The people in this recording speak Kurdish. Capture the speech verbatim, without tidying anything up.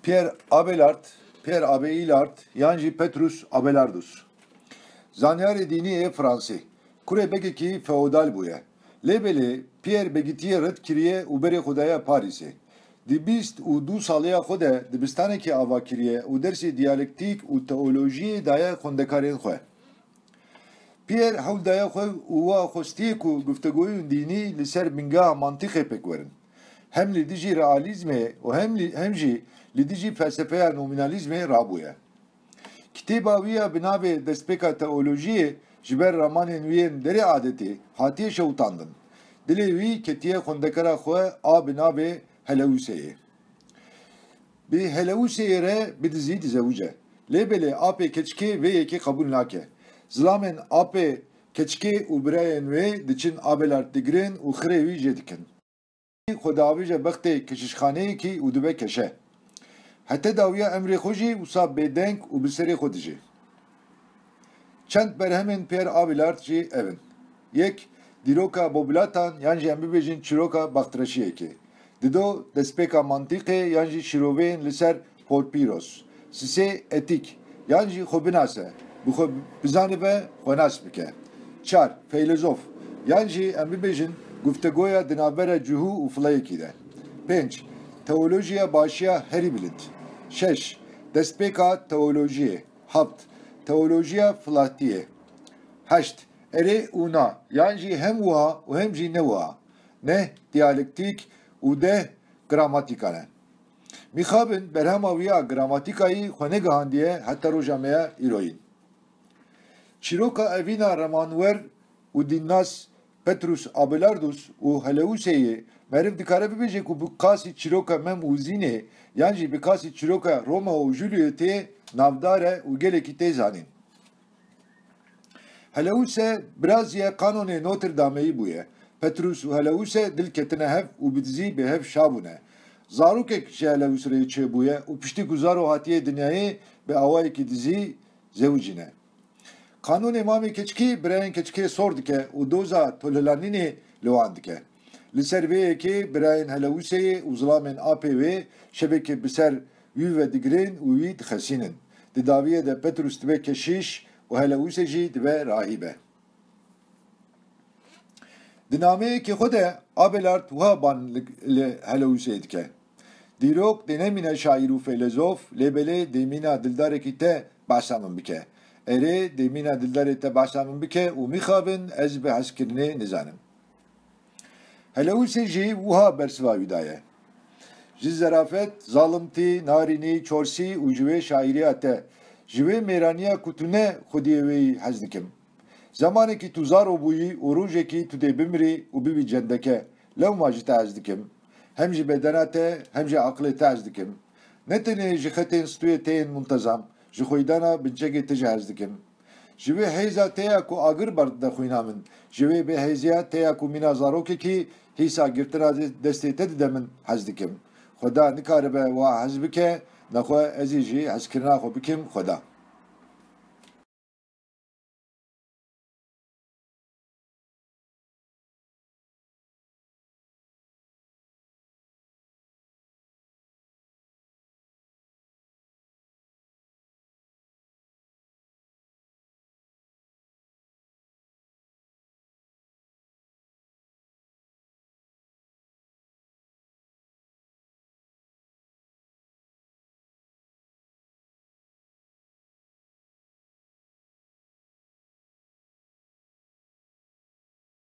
Pierre Abelard, Pierre Abélard yan jî Petrus Abelardus. Zanyarê dînî yê Fransî. Kurê begekî feodal bûye. Lê belê Pierre begitiyê red kiriye û berê xwe daye Parîsê. Di bîst û du saliya xwe de dibistanekê ava kiriye û dersê diyalektîk û teolojiyê daye xwendekarên xwe. Pierre hewl daye xwe û wa xwestiye ku guftegoyên dînî li ser bingeha mantîqê pêk werin. Hem li dijî realîzmê û hem li, hem jî li dijî felsefeya nominalîzmê rabûye. Kitêba wî ya bi navê Destpêka Teolojiyê ji ber ramanên wî yên derê adetê hatiye şewitandin. Dilê wî ketiye xwendekara xwe a bi navê Heleûseyê. Bi Heleûseyê re bidizî dizewice. Lê belê apê keçikê vê yekê qebûl nake. Zilamên apê keçikê û birayên wê diçin Abelard digirin û xirê wî jê dikin. Xwe diavêje bextê keşişxaneyekî û dibe keşe. Hete dawiya emrê xwe jî wisa bêdeng û bi serê xwe dijî. Çend berhemên Pierre Abelard jî ev in. Yek, dîroka Bobilatan yan jî em bibêjin çîroka baxtreşiyekê. Dido, destpêka mantîqê yan jî şîroveyên li ser porpîros. Sisê, etîk, yan jî xwe binase, bi xwe bizanibe, xwe nas bike. Çar, feylezof, yan jî em bibêjin guftegoya di navbera cihû û fileyekî de. Pênc, teolojiya başiya herî bilind. Şeş, destpêka teolojiyê. Heft, teolojiya filatiyê. Heşt, erê û na, yan jî hem wiha û hem jî ne wiha. Neh, diyalektîk û deh, gramatîka ne. Mîxabin berhema wî ya gramatîkayî xwe negihandiye heta roja me ya îroyîn. Çîroka evîna ramanwer û dînnas Petrus Abelardus û Heleûseyê meriv dikare bibêje ku bi qasî çîroka Mem û Zînê yan jî bi qasî çîroka Roma û Julietê navdar e û gelekî tê zanîn. Heleûse birazî ye qanonê Notre Dameyî bûye. Petrus û Heleûse dil ketine hev û bi dizî bi hev şa bûne. Zarokek ji Heleûs re çêbûye û piştî ku zaro hatiye dinyayê bi awayekî dizî zewicîne. Qanûnê mamê keçikê birayên keçikê sor dike û doza tolhilanînê li wan dike. Li ser vê yekê birayên Heleûseyê û zilamên apê wê şevekê bi ser wî ve digirin û wî dixesînin. Di dawiyê de Petrus dibe keşîş û Heleûse jî dibe rahîbe. Di nameyekê xwe de Abelard wiha ban li, li Heleûseyê dike. Dîrok dê nemîne şaîr û feylezof, lê belê dê mîna dildarekî te behsa min bike. Erê, dê mîna dildarê te behsa min bike û mixabin ez bi hezkirinê nizanim. Heleûsê jî wiha bersiva wî daye. Ji zerafet, zalimtî, narînî, çorsî û ji wê şaîriya te, ji wê mêraniya ku tu ne xwediyê wê yî hez dikim. Zemanekî tu zaro bûyî û rojekî tu dê bimirî û bibî cendeke, lewma ji te hez dikim. Hem ji bedena te, hem ji aqilê te hez dikim. Ne tenê ji xetên stûyê te yên muntezam, ji xwîdana binçegê te jî hez dikim. Ji wê hêza te ya ku agir berdide xwîna min, ji wê bêhêziya te ya ku mîna zarokekî hîsa girtina destê te dide min hez dikim. Xweda nikaribe wa hez bike, nexwe ez ê jî hezkirina xwe bikim Xweda.